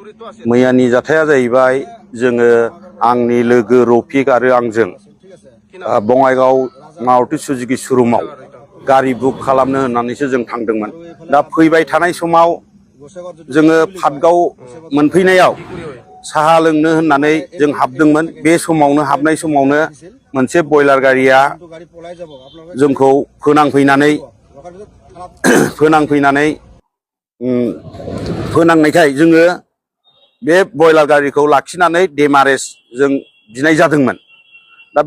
मैयानि जाथाया जाहैबाय जोङो आंनि लोगो रफिक आरो आंजों बङाइगाव मारुति सुजुकी श'रुमाव गारि बुक खालामनो होननानैसो जों थांदोंमोन। दा फैबाय थानाय समाव जोङो फातगाव मोनफैनायाव साहा लोंनो होननानै जों हाबदोंमोन। बे समावनो हाबनाय समावनो मोनसे बयलार गारिया जोंखौ फोनांनायखाय जोङो बे बयलार गारिखौ लाखिनानै डेमारेज जों बिनाय जादोंमोन। दा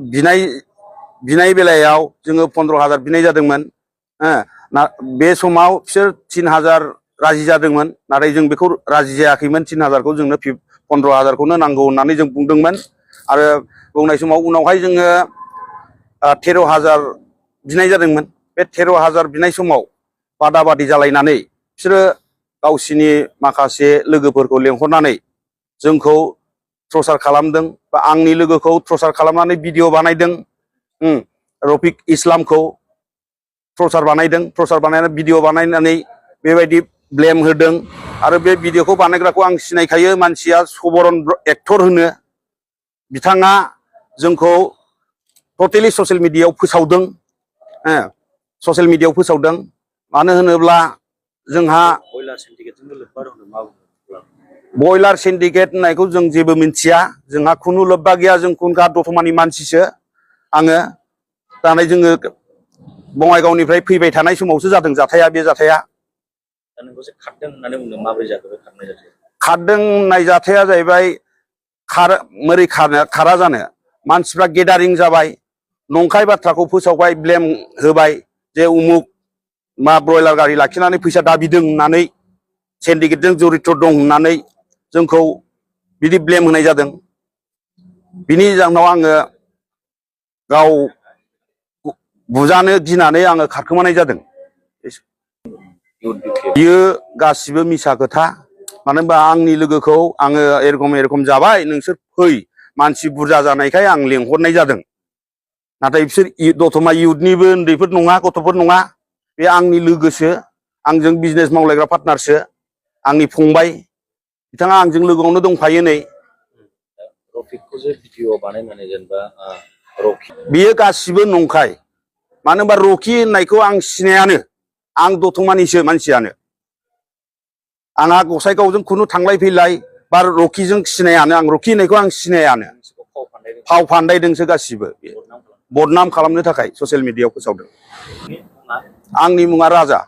बिनाय बेलायाव जोङो 15,000 बिनाय जादोंमोन। बे समाव बिसोर 3,000 राजि जादोंमोन, नाथाय जों बेखौ राजि जायाखैमोन। 3,000खौ जोंनो 15,000खौनो नांगौ होननानै जों बुंदोंमोन। आरो बुंनाय समाव उनावहाय जोङो 13,000 बिनाय जादोंमोन। बे 13,000 बिनाय समाव बादा बादि जालायनानै बिसोरो गावसिनि माखासे लोगोफोरखौ लेंहरनानै जोंखौ ट्रचार खालामदों, बा आंनि लोगोखौ ट्रचार खालामनानै भिडिअ बानायदों। रफिक इस्लामखौ ट्रचार बानायनानै भिडिअ बानायनानै बेबायदि ब्लेम होदों। आरो बे भिडिअखौ बानायग्राखौ आं सिनायखायो, मानसिया सबरन एक्टर होनो। बिथाङा जोंखौ टटेलि ससियेल मिडियायाव फोसावदों। मानो होनोब्ला जोंहा बयलार सिन्डिकेट होननायखौ जों जेबो मिथिया। जोंहा खुनु लोब्बा गैया। जों खुनखा दतमानि मानसिसो आङो। दानै जोङो बङाइगावनिफ्राय फैबाय थानाय समावसो जादों जाथाया। बे जाथाया खारदों होननाय जाथाया जाहैबाय, मोरै खारा जानो, मानसिफ्रा गेदारिं जाबाय, नंखाय बाथ्राखौ फोसावबाय, ब्लेम होबाय जे उमुक मा ब्रयलार गारि लाखिनानै फैसा दाबिदों होननानै, सिन्डिकेटजों जरित्र दं होननानै जोंखौ बिदि ब्लेम होनाय जादों। बिनि जाहोनाव आङो गाव बुजानो गिनानै आङो खारखोमानाय जादों। बियो गासिबो मिसा खोथा। मानो होनबा आंनि लोगोखौ आङो एरखम जाबाय, नोंसोर फै, मानसि बुरजा जानायखाय आं लेंहरनाय जादों। नाथाय बिसोर दतमा इउथनिबो उन्दैफोर नङा, गथ'फोर नङा। बे आंनि लोगोसो, आंजों बिजनेस मावलायग्रा पार्टनारसो, आंनि फंबाय। बिथाङा आंजों लोगोआवनो दंफायो नै। बियो गासिबो नंखाय। मानो होनबा रकि होननायखौ आं सिनायानो। आं दतमानिसो मानसियानो। आंहा गसाइगावजों खुनु थांलाय फैलाय बा रकिजों सिनायानो। आं रकि होननायखौ आं सिनायानो। फाव फान्दायदोंसो गासिबो। बदनाम खालामनो थाखाय ससियेल मिडियायाव फोसावदों। आंनि मुङा राजा।